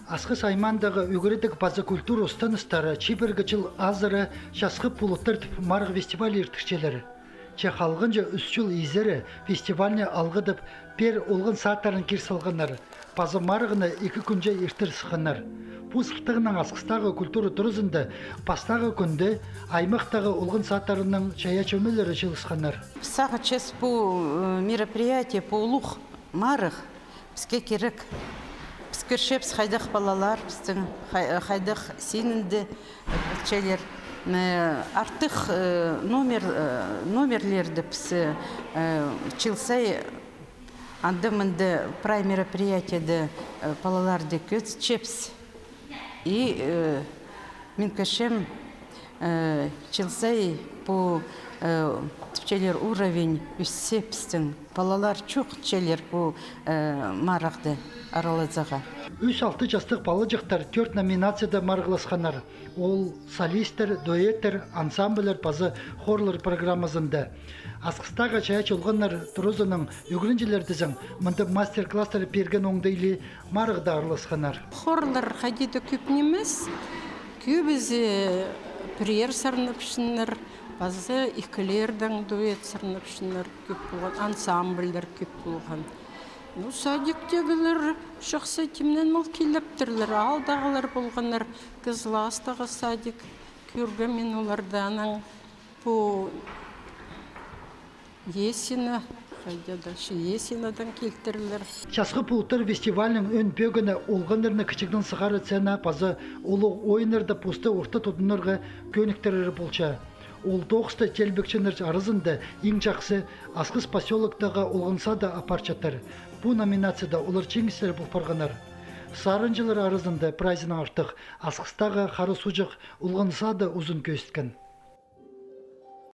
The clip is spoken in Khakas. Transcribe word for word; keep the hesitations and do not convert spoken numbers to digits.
Асхыс аймаандағы ӱгредіг паза культура устаныстары «Чибіргі чыл азыра» «Часхы пулуттар» тіп марығ фестиваль иртірчелер. Че халғанҷы ӱс чыл изере фестивальны алғыдып, пеер олған сааттарын кир салғаннар. Паза марығны ікі кӱнҷе иртір сыхханнар. Пу сылтағнаң Асхыстағы культура туразында пастағы кӱнде аймахтағы олған сааттарының чайаачы ӧмелері чыылысханнар. Сағынчабыс, пу, э, мероприятие, пу улуғ марығ піске кирек. Піс кӧрчебіс, хайдағ палалар пістің, хай-, хайдағ синінде, э, полчалар. Э, артых, э, номер, э, номерлерді піс, э, чыылза, анда-мында прай мероприятиеде, э, палаларды кӧзітчебіс. И, э, мин кӧрчем, э, чыылза пу, э, тіпчелер, уровень ӧссе пістің. Палалар чоохтапчалар пу, э, марығда араласарға. Ӱс-алты частығ палаҷахтар тӧрт номинацияда марығласханнар. Ол солисттер, дуэттер, ансамбльлер паза хорлар программазында. Асхыстағы чайаачы олғаннар туразының ӱгренҷілері тізең, мында мастер-класстар пирген оңдайлы марығда араласханнар. Хорлар хайди даа кӧп нимес, кӧбізі пірер сарнапчалар, паза ікілердең дуэт сарнапчалар, кӧп полған, ансамбльлер кӧп полған. Ну, садиктегілер чахсы тимнен мал килептірлер, аалдағылар полғаннар, Кызластағы садик, кӧргем мин оларды, анаң пу Есина, хайда дальше, Есинадаң килтірлер. «Часхы пулуттар» фестивальның ӧӧн пӧгіні олғаннарны кічігдең сығара сцена паза улуғ ойыннарда пусты орта тудынарға кӧніктірер полча. Ол тоғысты теелбекчілер аразында иң чахсы Асхыс посёлоктағы олған саада апарчаттар. Пу номинацияда олар чиңіс пол парғаннар. Сарынҷылар аразында прайзынаң артых Асхыстағы Хара Суҷах олған саада узын кӧзіткен.